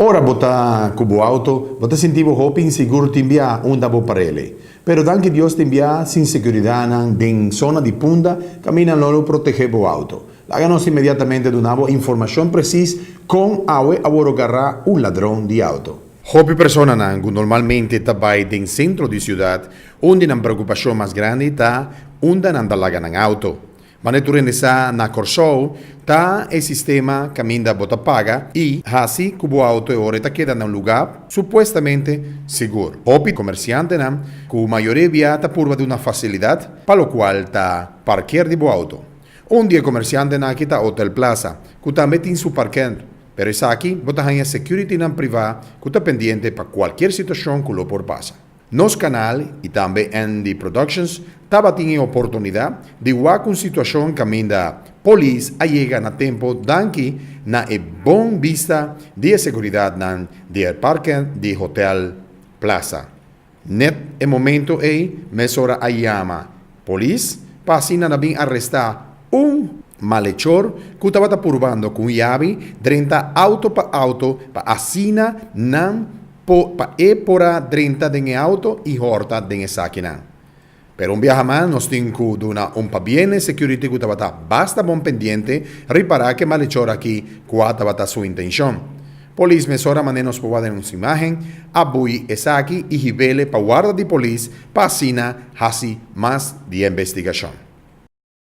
Ora bo ta ku bo auto, bo ta sinti bo hopi insigur tin bia unda bo parele. Pero danki Dios tin bia sin seguridatnan den zona di Punda kaminda lo lo protege bo auto. Laga nos inmediatamente duna bo informashon presis kon awe a wòrdu gará un ladron di auto. Hopi personanan ku normalmente ta bai den sentro di siudat, un di nan preokupashon mas grandi ta unda nan ta laga nan auto. Mane tur hende sa na Kòrsou ta e sistema kaminda bo ta paga i hasi ku bo auto e ora e ta keda na un lugá supuestamente sigur. Hopi komersiantenan ku mayoria bia ta purba duna fasilidat pa lokual ta parker di bo auto. Un di e komersiantenan aki ta Hotel Plaza ku tambe tin su parker, pero esaki bo ta haña securitynan privá ku ta pendiente pa kualkier situashon ku lo por pasa. Nos kanal i tambe ND Productions tabatin e oportunidat di wak un situashon kaminda polis a yega na tempo danki na e bon bista di e seguridatnan di e parke di Hotel Plaza. Net e momento ei mesora a yama polis pa asina na bin arestá un malechor ku tabata purbando ku un yabi drenta auto pa auto pa asina nan Po pa e por a drenta den e auto y horta den esakinan. Pero un biaha mas nos tin cu duna un pabien na e security cu tabata basta bon pendiente ripara ke malechor aki cua tabata su intencion. Polis mesora mane nos por wak den nos imagen a bui esaki y hibele pa warda di polis pa asina haci mas di e investigacion.